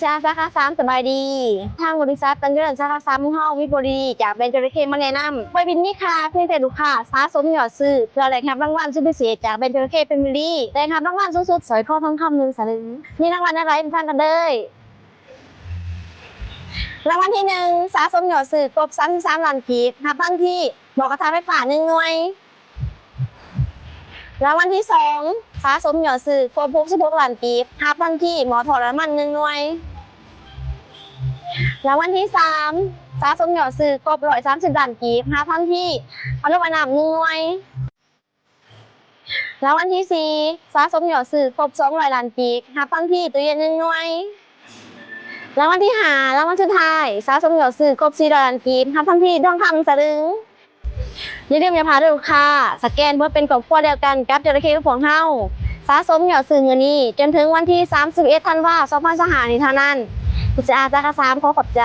ສາຂາສາມ ສະບາຍດີ. ທາງບໍລິສັດຕັນຈະເລີນສາຂາສາມຂອງເຮົາມີໂປຣດີຈາກແບຣນຈໍລະເຄມາແນະນຳ. ໂປຣດີນີ້ມີຄ່າພຽງແຕ່ລູກຄ້າສະສົມຍອດຊື້ ເພື່ອແລກຮັບລາງວັນສຸດພິເສດຈາກແບຣນຈໍລະເຄແຟມິລີ ແລກຮັບລາງວັນສູງສຸດ ສ້ອຍຄໍທອງຄຳ ໜຶ່ງສະຫຼຶງ. ມີລາງວັນແນວໃດ ມາຟັງກັນເລີຍ. ລາງວັນທີໜຶ່ງ ສະສົມຍອດຊື້ຄົບ ສາມສິບສາມລ້ານກີບ ຮັບທັນທີໝໍ້ກະທະໄຟຟ້າ ໜຶ່ງໜ່ວຍ. ລາງວັນທີສອງ ສະສົມຍອດຊື້ຄົບ ຫົກສິບຫົກລ້ານກີບ ຮັບທັນທີໝໍ້ທອດນ້ຳມັນ ໜຶ່ງໜ່ວຍ. ລາງວັນທີສາມ ສະສົມຍອດຊື້ຄົບ ຮ້ອຍສາມສິບລ້ານກີບ ຮັບທັນທີພັດລົມອາບນ້ຳ ໜຶ່ງໜ່ວຍ. ລາງວັນທີສີ່ ສະສົມຍອດຊື້ຄົບ ສອງຮ້ອຍລ້ານກີບ ຮັບທັນທີຕູ້ເຢັນ ໜຶ່ງໜ່ວຍ. ລາງວັນທີຫ້າ ລາງວັນສຸດທ້າຍ ສະສົມຍອດຊື້ຄົບ ສີ່ຮ້ອຍລ້ານກີບ ຮັບທັນທີທອງຄຳສະຫຼຶງ. ຢ່າລືມຢ່າພາດເດີ້ລູກຄ້າ, ສະແກນເພື່ອເປັນຄອບຄົວດຽວກັນກັບຈໍລະເຄຂອງພວກເຮົາ. ສະສົມຍອດຊື້ມື້ນີ້ຈົນເຖິງວັນທີສາມສິບເອັດ ທັນວາ ສອງພັນຊາວຫ້າ ນີ້ເທົ່ານັ້ນ. ພິດສະອາດ ສາຂາສາມ ຂໍຂອບໃຈ.